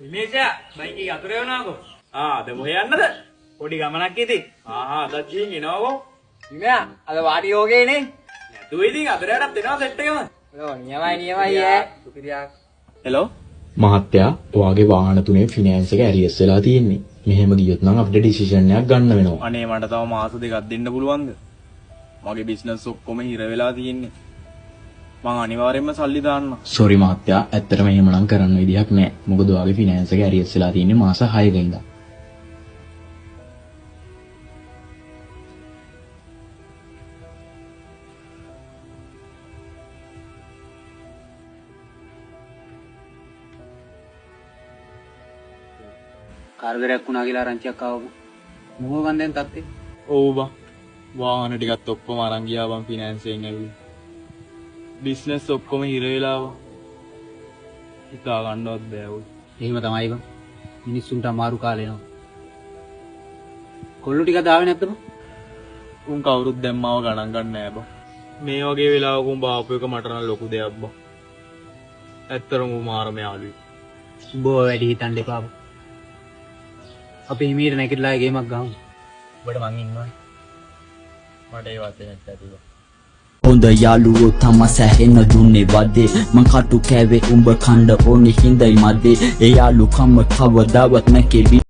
විමේෂා bike එක අතුර යවනවාකෝ. ආ අද කොහෙ යන්නද? පොඩි ගමනක් ඉතින්. ආහා අදත් ගිහින් එනවකෝ. විමයා අද වාටි යෝගේනේ නේ. නැතුව ඉතින් අතරයටත් එනවා සෙට් එකම. ඔව් නියමයි නියමයි ඈ. සුපිරියක්. හෙලෝ මහත්තයා, ඔයාගේ වාහන තුනේ ෆිනෑන්ස් එක ඇරියස් වෙලා තියෙන්නේ. මෙහෙම ගියොත් නම් අපිට ඩිසිෂන් එකක් ගන්න වෙනවා. අනේ මට තව මාස දෙකක් දෙන්න පුළුවන්ද? මගේ බිස්නස් ඔක්කොම හිර වෙලා තියෙන්නේ. මං අනිවාර්යෙන්ම සල්ලි දාන්න. සෝරි මහත්තයා, ඇත්තටම එහෙම නම් කරන්න විදිහක් නෑ. මොකද ඔයාගේ ෆිනෑන්ස් එක ඇරියස් වෙලා තියෙන්නේ මාස 6ක ඉඳන්. කරදරයක් වුණා කියලා ආරංචියක් ආවම මොකෝ බන් දැන් තත්ත්වේ? ඔව් බං. වාහන ටිකත් ඔක්කොම අරන් ගියා බං ෆිනෑන්ස් එකෙන් ඇවිල්ලා. බිස්නස් ඔක්කොම හිර වෙලා බං. හිතා ගන්නවත් බෑ ඔය. එහෙම තමයි බං. මිනිස්සුන්ට අමාරු කාලේ එනවා. කොල්ලෝ ටිකක් ආවේ නැද්ද බං? උන් කවුරුත් දැන් මාව ගණන් ගන්න නෑ බං. මේ වගේ වෙලාවක උන් බාපු එක මට නම් ලොකු දෙයක් බං. ඇත්තටම ඌ මාරම යාළුවෙක්. උඹ ඔය වැඩි හිතන්න එපා බං. අපි හිමීට නැගිටලා ගේමක් ගහමු. උඹට මං ඉන්නවා. මට ඒ වචනයක් ඇති බං. හොඳ යාළුවෝ තම සැහෙන දුන්නේ වදේ. මං කටු කෑවේ උඹ කණ්ඩ ඕනි හින්දයි මදේ. ඒ යාළුකම කවදාවත් නැකෙවි.